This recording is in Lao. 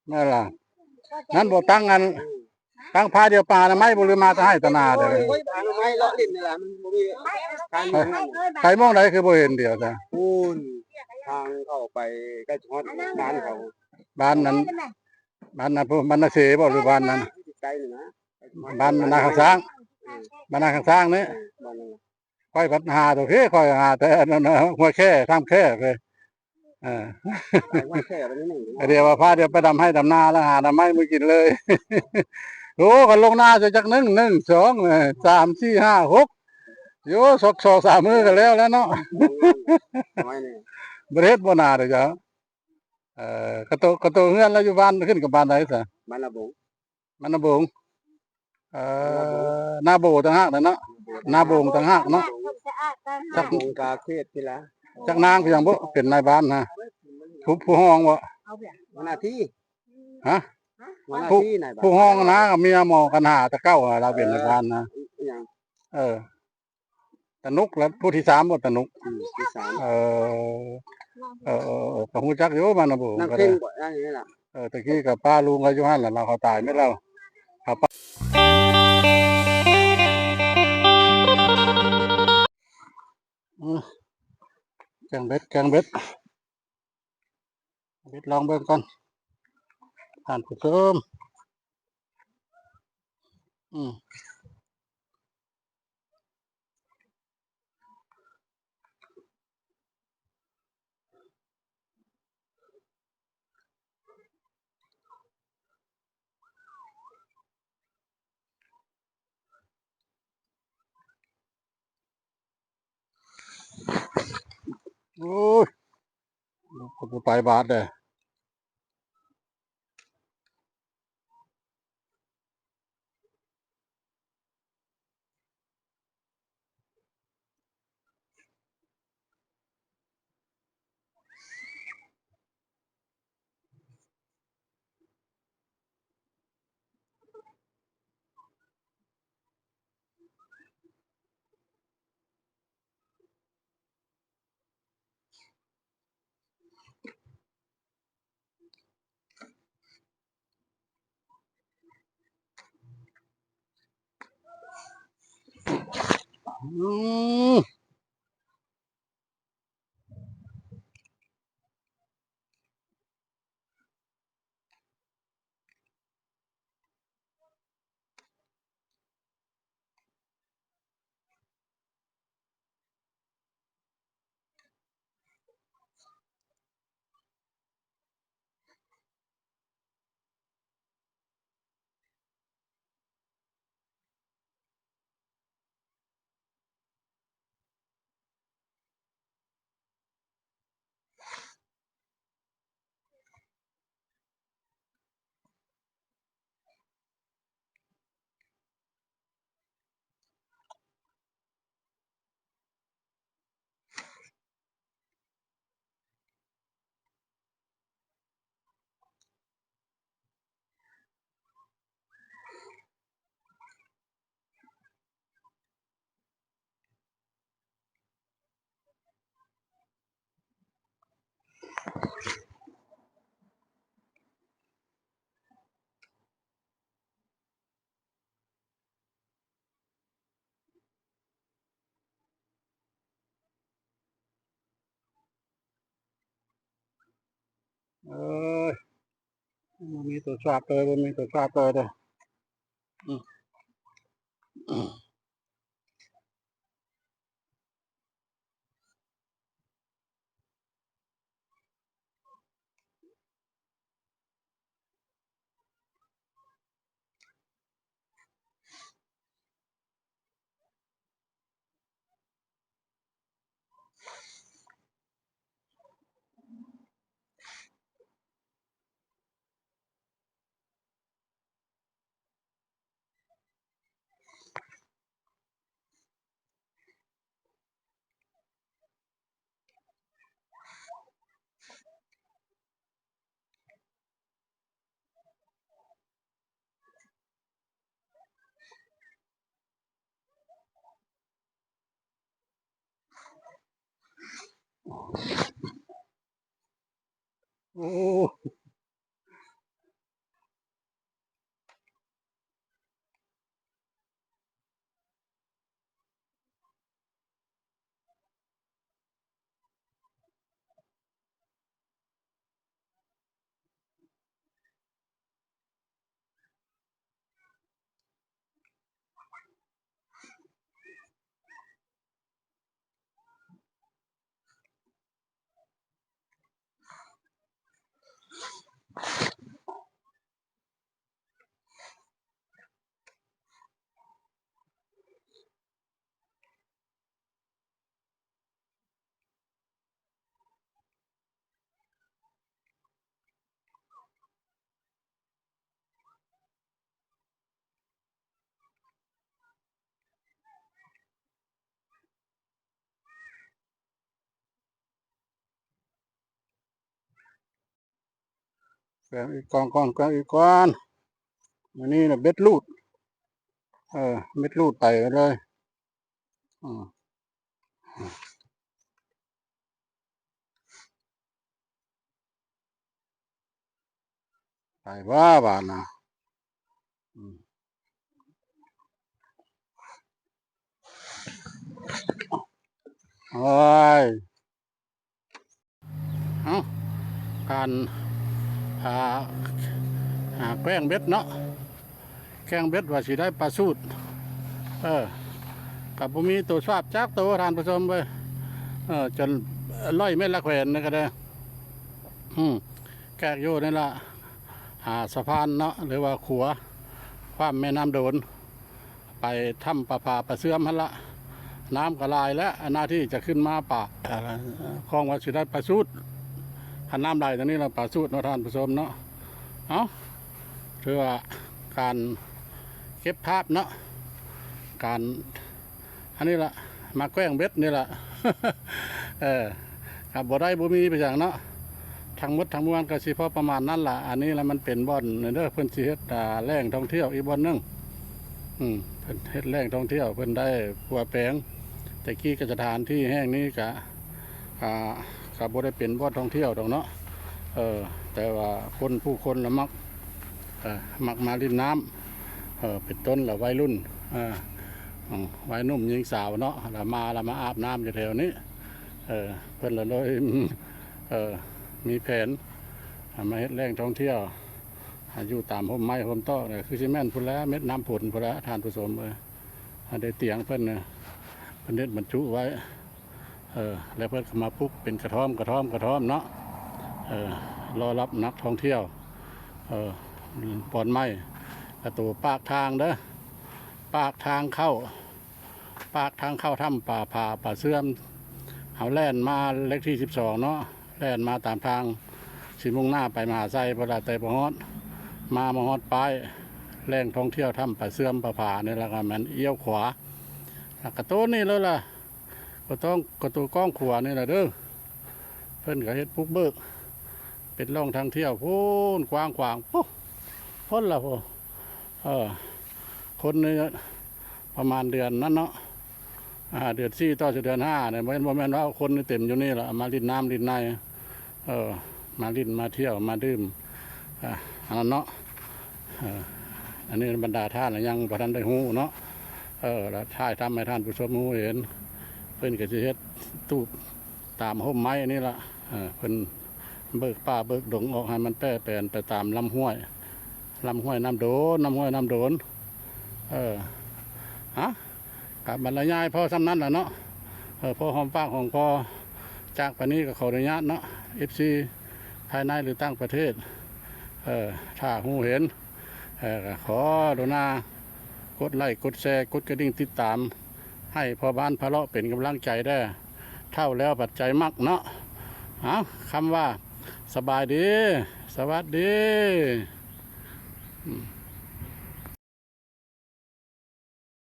ແມ່ນລະ ນັ້ນບໍ່ຕັ້ງອັນ ຕັ້ງພາດຽວໄປຫາໜໍ່ໄມ້ບໍ່ ຫຼືມາແຕ່ໄຮ່ແຕ່ນາເດີ? ໂອ້ຍ ຫາໜໍ່ໄມ້ເລາະຫຼິ້ນນີ້ລະ ມັນບໍ່ມີການຫຍັງນັ້ນ. ໄປໝ່ອງໃດຄືບໍ່ເຫັນດຽວຊະ? ພຸ້ນ ທາງເຂົ້າໄປໃກ້ຮອດບ້ານເຂົາ ບ້ານນັ້ນ ບ້ານນັ້ນ ບ້ານນາເສບໍ່ ຫຼືບ້ານນັ້ນ? ໃກ້ນີ້ນະ ບ້ານນາຂ້າງຊ້າງ ເອີ ບ້ານນາຂ້າງຊ້າງນີ້ ເອີ ບ້ານນັ້ນ ຂ້ອຍພັດຫາໂຕເພ ຂ້ອຍຫາແຕ່ອັນນັ້ນນະ ຫ້ວຍແຄ ທາງແຄເພ ເອີ ໄປຫ້ວຍແຄໄປນີ້ໜຶ່ງ ດຽວວ່າພາດຽວໄປດຳໄຮ່ດຳນາ ແລ້ວຫາໜໍ່ໄມ້ມື້ກິນເລີຍ. ໂອ້ ຄັນລົງນາຊິຈັກໜຶ່ງ ໜຶ່ງ ສອງ ສາມ ສີ່ ຫ້າ ຫົກ ໂຍ ສອກສອງສາມມື້ກໍແລ້ວແລ້ວເນາະ ນ້ອຍນີ້ ບໍ່ໄດ້ເຮັດບໍ່ນາເດ້ເຈົ້າ? ເອີ ກະໂຕ ກະໂຕເຮືອນລາວຢູ່ບ້ານ ຂຶ້ນກັບບ້ານໃດຊະ? ບ້ານນາບົງ ບ້ານນາບົງ ເອີ ນາໂບຕ່າງຫາກເນາະ ນາບົງຕ່າງຫາກເນາະ ຈັກ ບົງກາເຂດພີ້ລະ ຈັກນາງຄືຫຍັງບໍ່ ເປັນນາຍບ້ານນະ ຜູ້ ຜູ້ຮອງບໍ່ ຫົວໜ້າທີ່ ຮະ ຫົວໜ້າທີ່ນາຍບ້ານ ຜູ້ຮອງນະ ເມຍໝໍກັນຫາແຕ່ເກົ່າ ລາວເປັນນາຍບ້ານນະ ອີຫຍັງ ເອີ ຕະໜຸກລະ ຜູ້ທີສາມບໍ່ ຕະໜຸກ ອືມ ທີສາມ ເອີ ເອີ ເອີ ເອີ ກໍຮູ້ຈັກຢູ່ ບ້ານນາໂບ ນາງເພັງບໍ່ ອັນນີ້ລະ ເອີ ຕະກີ້ກໍປ້າລຸງເຂົາຢູ່ຫັ້ນລະ ລາວເຂົາຕາຍໝົດແລ້ວ ເຂົາປະ ອືມ ແກງເບັດ ແກງເບັດ ເບັດລອງເບິ່ງກ່ອນ ທ່ານຜູ້ຊົມ ອືມ. ໂອ້ຍ ເຂົາບໍ່ໄປບາດເດ້. ອືມ. ເອີຍ ບໍ່ມີໂທລະສັບເລີຍ ບໍ່ມີໂທລະສັບເລີຍເດີ. ອືມ. ໂອ້. ແກວ່ງອີກກ່ອນ ແກວ່ງອີກກ່ອນ. ມື້ນີ້ນະເບັດລູດ ເອີ ເບັດລູດໄປເລີຍ. ອືມ ໄປວ່າບາດນະ. ອືມ ໂອ້ຍ ເອົ້າ ການ ອ່າ ອ່າ ແກວ່ງເບັດເນາະ ແກວ່ງເບັດວ່າຊິໄດ້ປາສູດ ເອີ ກໍບໍ່ມີໂຕຊາບຈັກໂຕ ທ່ານຜູ້ຊົມເອີຍ. ເອີ ຈົນຮ້ອຍເມັດລະແຂວນນີ້ກໍໄດ້ ອືມ ແກກຢູ່ນີ້ລະ ອ່າ ສະພານເນາະ ຫຼືວ່າຂົວຂ້າມແມ່ນ້ຳໂດນ ໄປຖ້ຳປາຜາປາເຊື່ອມຫັ້ນລະ. ນ້ຳກໍຫຼາຍແລ້ວ ໜ້າທີ່ຈະຂຶ້ນມາປາ ເອີ ຄອງວ່າຊິໄດ້ປາສູດ ຄັນນ້ຳຫຼາຍຈັ່ງນີ້ລະປາສູດເນາະ ທ່ານຜູ້ຊົມເນາະ. ເອົ້າ ຖືວ່າການເກັບພາບເນາະ ການ ອັນນີ້ລະ ມາແກວ່ງເບັດນີ້ລະ ເອີ ຄັນບໍ່ໄດ້ບໍ່ມີໄປຫຍັງເນາະ ທັງໝົດທັງມວນກໍຊິພໍປະມານນັ້ນລະ. ອັນນີ້ລະມັນເປັນບ່ອນເດີ ເພິ່ນຊິເຮັດ ອ່າ ແຫຼ່ງທ່ອງທ່ຽວອີກບ່ອນໜຶ່ງ ອືມ ເພິ່ນເຮັດແຫຼ່ງທ່ອງທ່ຽວ ເພິ່ນໄດ້ປົວແປງ. ແຕ່ກີ້ກໍສະຖານທີ່ແຫ່ງນີ້ກະ ອ່າ ກໍບໍ່ໄດ້ເປັນບ່ອນທ່ອງທ່ຽວດອກເນາະ ເອີ ແຕ່ວ່າຄົນ ຜູ້ຄົນລະມັກ ເອີ ມັກມາຫຼິ້ນນ້ຳ ເອີ ເປັນຕົ້ນລະໄວລຸ້ນ ເອີ ອືມ ໄວໜຸ່ມຍິງສາວເນາະ ລະມາ ລະມາອາບນ້ຳຢູ່ແຖວນີ້ ເອີ ເພິ່ນລະເລີຍ ເອີ ມີແຜນ ອ່າ ມາເຮັດແຫຼ່ງທ່ອງທ່ຽວ ອ່າ ຢູ່ຕາມຮົ່ມໄມ້ຮົ່ມຕອກນີ້ ຄືຊິແມ່ນພຸ້ນແຫຼະ ເມັດນ້ຳຝົນພຸ້ນແຫຼະ ທ່ານຜູ້ຊົມເອີຍ. ອ່າ ໄດ້ຕຽງເພິ່ນນະ ເພິ່ນເຮັດບັນຈຸໄວ້ ເອີ ແລ້ວເພິ່ນກໍມາປຸກເປັນກະທ່ອມ ກະທ່ອມ ກະທ່ອມເນາະ ເອີ ລໍຮັບນັກທ່ອງທ່ຽວ ເອີ ບ່ອນໃໝ່ ກະໂຕປາກທາງເດີ ປາກທາງເຂົ້າ ປາກທາງເຂົ້າຖ້ຳປາຜາປາເຊື່ອມ. ເຮົາແລ່ນມາເລກທີສິບສອງເນາະ ແລ່ນມາຕາມທາງ ຊິມຸ່ງໜ້າໄປມະຫາໄຊພຸ້ນລະ ແຕ່ບໍ່ຮອດ ມາ ມາຮອດປ້າຍແຫຼ່ງທ່ອງທ່ຽວຖ້ຳປາເຊື່ອມປາຜານີ້ ແລ້ວກໍແມ່ນລ້ຽວຂວາ ແລ້ວກໍໂຕນີ້ເລີຍລະ ກໍຕ້ອງ ກໍໂຕກ້ອງຂວານີ້ລະເດີ. ເພິ່ນກໍເຮັດບຸກເບີກ ເປັນຮ່ອງທາງທ່ຽວພຸ້ນ ກວ້າງຂວາງ ປຸ້ນ ພຸ້ນລະພຸ້ນ ເອີ ຄົນນີ້ປະມານເດືອນນັ້ນເນາະ ອ່າ ເດືອນສີ່ຕໍ່ເດືອນຫ້ານີ້ ບໍ່ແມ່ນ ບໍ່ແມ່ນວ່າຄົນນີ້ເຕັມຢູ່ນີ້ລະ ມາຫຼິ້ນນ້ຳຫຼິ້ນໃນ ເອີ ມາຫຼິ້ນມາທ່ຽວມາດື່ມ ອ່າ ອັນນັ້ນເນາະ ເອີ ອັນນີ້ບັນດາທ່ານລະຍັງບໍ່ທັນໄດ້ຮູ້ເນາະ ເອີ ລະຖ່າຍທຳໃຫ້ທ່ານຜູ້ຊົມຮູ້ເຫັນ ເພິ່ນກໍຊິເຮັດຕູບຕາມຮົ່ມໄມ້ນີ້ລະ ເອີ ເພິ່ນເບີກປ່າເບີກດົງອອກໃຫ້ມັນແປແປນໄປຕາມລຳຫ້ວຍ ລຳຫ້ວຍນ້ຳໂດນ ນ້ຳຫ້ວຍນ້ຳໂດນ ເອີ ຮະ ກະບັນລະຍາຍພໍສ່ຳນັ້ນລະເນາະ ເອີ ພໍຫອມປາກຫອມຄໍ ຈາກປານນີ້ກໍຂໍອະນຸຍາດເນາະ ເອັຟຊີ ພາຍໃນ ຫຼື ຕ່າງປະເທດ ເອີ ຖ້າຮູ້ເຫັນ ເອີ ກໍຂໍອະນຸນາກົດໄລ້ ກົດແຊ ກົດກະດິ່ງຕິດຕາມ ໃຫ້ພໍ່ບ້ານພາເລາະເປັນກຳລັງໃຈແດ່ ເຖົ້າແລ້ວບັດໃຈມັກເນາະ. ເອົ້າ ຄຳວ່າສະບາຍດີ ສະຫວັດດີ.